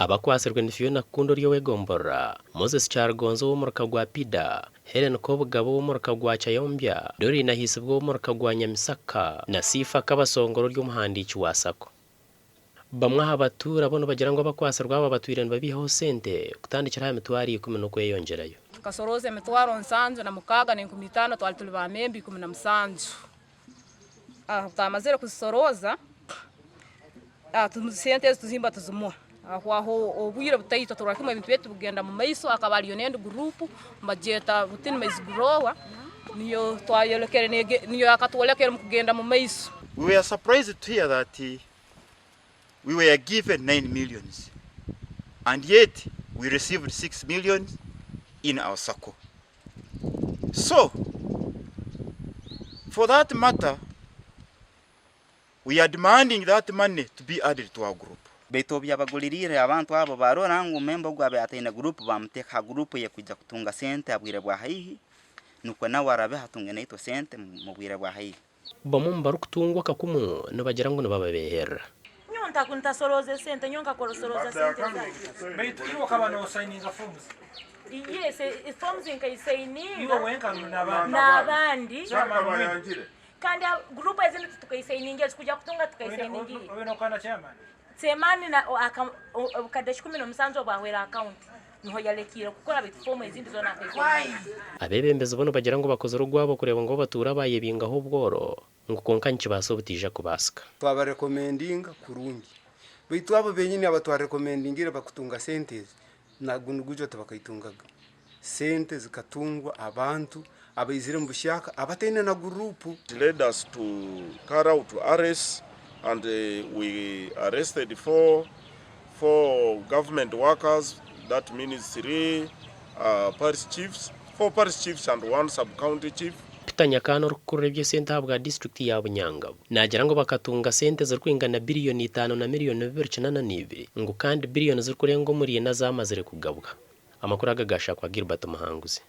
Abakwatsirwe ni Fiona Kukunda ori ow'egomborora, Moses Kyarugonza ow'omuruka gwa Pida, Hellen Kobugabo ow'omuruka gwa Kyayombya, Doreen Ahiisibwe ow'omuruka gwa Nyamisaka na Sifa Kabasongora ori omuhandiiki wa sacco. Bamwe aha batuura bo nibagira ngu abakwatsirwe aba batwire nibabaihaho sente kutandikira aha mitwaro ikumi n'okweyongyerayo. Tukasorooza emitwaro 75,000 twali tuli ba memba 17. Obu twamazire kuzisorooza, sente ezi tuzimba tuzimuha. Hahwaho obwire butaito turora kimwe ebintu byaitu bigenda omu maiso. Hakaba hariyo n'endi guruupu nibagyeta Butini Maize Grower niyo twayolekere niyo yakatwoleka erimu kugenda omu maiso. We were surprised to hear that we were given 9 millions and yet we received 6 millions in our sacco. So, for that matter, we are demanding that money to be added to our group. Baitu obu yabaguliriire abantu abo, baarora ngu memba ogu abaire ataine guruupu, baamuteeka ha guruupu ey'ekwija kutunga sente ha bwire bwa haihi, nukwo nawe arabeho atunge naitwe sente mu bwire bwa haihi. Bamwe omu barikutungwa akakumu nibagira ngu nibababeeherera. Nyowe ntasorooza esente, nyowe nkakorosoroza sente zange. Baitu iwe okaba nosayininga forms? Yes, forms nkaisayininga. Iwe wenka rundi n'abandi? N'abandi. Kandi group ezindi titukaisayininga ezi kuja kutunga tukaisayininga. Obe nokora na chairman? Chairman obukadde 17 obwahwera account niho yalekiire kukora baitu form ezindi zoona akaisayininga. Abeebembezi bo nibagira ngu bakozire ogwabo kureeba ngu abatuura baayebingaho obworo ngu kwonka nikibaasa obutaija kubaasika. Twabarekomendinga kurungi baitu abo benyini abatwarekomendingire bakutunga sente ezi na gunu gujwa tibakaitungaga. Sente zikatungwa abantu abaizire omu buhyaka abataine na guruupu. It led us to carry out arrests and we arrested four government workers that means three parish chiefs, four parish chiefs and one sub-county chief. Peter Nyakaana orikukurira eby'esente ahabwa disiturikiti ya Bunyangabu naagira ngu bakatunga sente zirikwingana biriyoni itaano na miriyoni bibiri kinaana na ibiri ngu kandi biriyoni zirikurenga omuri ina zaamazire kugabwa. Amakuru aga gaashakwa Gilbert Muhanguzi.